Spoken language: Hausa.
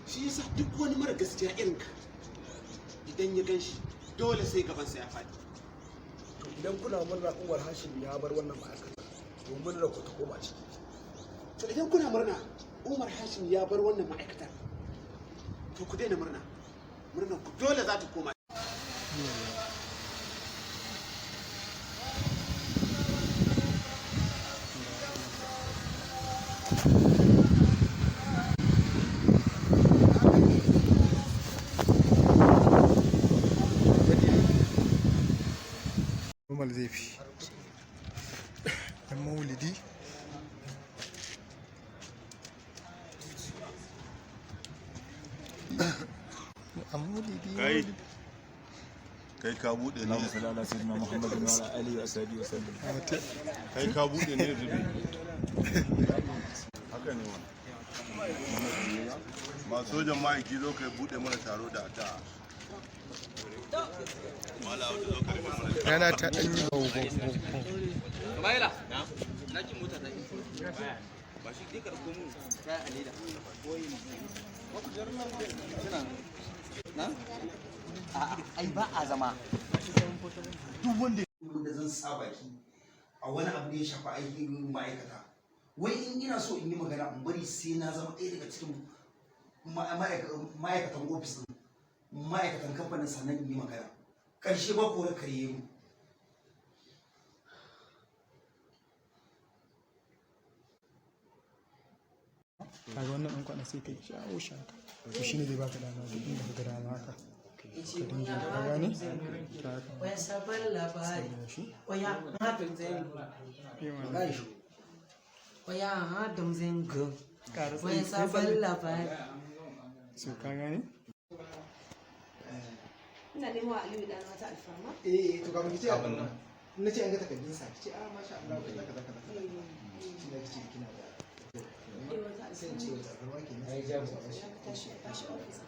Shi yasa duk wani mara gaskiya irin ka, idan ya gan shi, dole sai gabansa ya faɗi. To, idan kuna murna Umar Hashim ya bar wannan ma'aikata, to murna ku ta koma ciki. To, idan kuna murna Umar Hashim ya bar wannan ma'aikatar, to ku daina murna, murnar ku dole za ta koma. Normal zai fi yan maulidi. A maulidi. Kai. Kai ka bude ne. اللهم صل على سيدنا محمد وعلى اله وصحبه وسلم. Kai ka bude ne zube. Haka ne wannan. Masu sojan ma'aiki, zo kai bude mana taro da addu'a. Mala Audu, zo ka rufe mana. Rana ta ɗan yi bau bau bau. Kamayla, na ji mota ta yi. Ba shi dai ka ɗauko mun kaya a leda. Suna na? A'a, ai ba a zama. Duk wanda da zan sa baki a wani abu da ya shafi aikin ma'aikata, wai in ina so in yi magana, in bari sai na zama ɗaya daga cikin ma'aikatan ofis ɗin, ma'aikatan kamfanin, sannan in yi magana. Ƙarshe ba kore kare mu. Kaga wannan ɗan kwana, sai ka jawo shi haka. To, shine zai baka dama duk inda ka ga dama haka ka dinga, ka gane ta haka. Waya sabon labari. Sanya shi. Oya hadam zengo. Yi mana. Oya hadam zengo. Ƙara Waya tsayi, sabon tsayi. labari. So, ka gane. Ina nemo wa Aliyu ɗan wata alfarma. Eh, to kafin ki ce abin nan, in na ce an ga takardun sa, ki ce a masha Allah, kaza kaza kaza kaza, shi ne ki ce kina da Eh, wata sai in ce alfarma. wata alfarma kenan, sai in ce Ya ka tashi, tashi ofis.